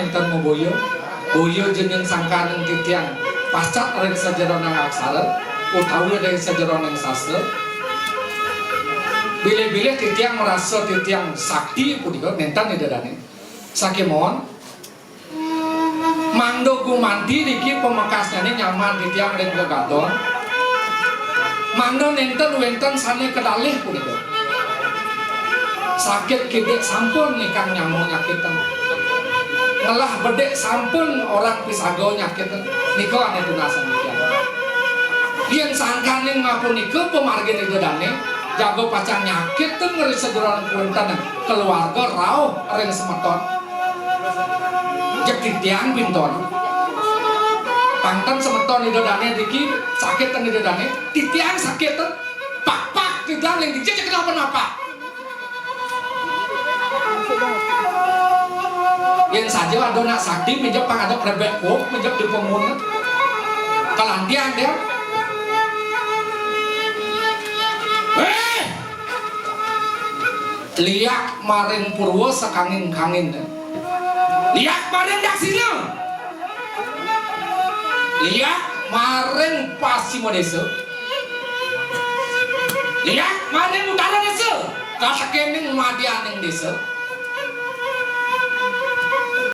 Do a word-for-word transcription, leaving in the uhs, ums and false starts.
Nénten maboya, boya jeneng sangkaning titiang pacat ring sajeroning aksara, utawi ring sajeroning sastra. Bilih-bilih titiang marasa titiang sakti punika nénten Ida dané. Sakémaon, mangda gumanti niki pamekasnyané nyaman titiang ring gegadon. Mangda nénten wénten sané kadalih punika. Sakit kidik sampun nika nyama nyakitin. Ngelah bedik sampun orang pisaga nyakitin. Nika ané tunasan titiang. Yén sangkaning mapunika pamargin Ida dané, jaga pacang nyakitin ring sajeroning kawéntenan keluarga rauh ring semeton. Jeg titiang pinton. Pang ten semeton Ida dané niki sakit ten Ida dané, titiang sakit ten. Pak-pak titiang ling dija jeg kenapa-napa. Yén saja ada nak sakti, minjep pang ada krebek kok, minjep di pemun. Kalantian dia. Eh! Liak maring purwa sakangin-kangin. Liak maring daksina. Liak maring pasima désa. Liak maring utara désa. Kasekening madyaning désa.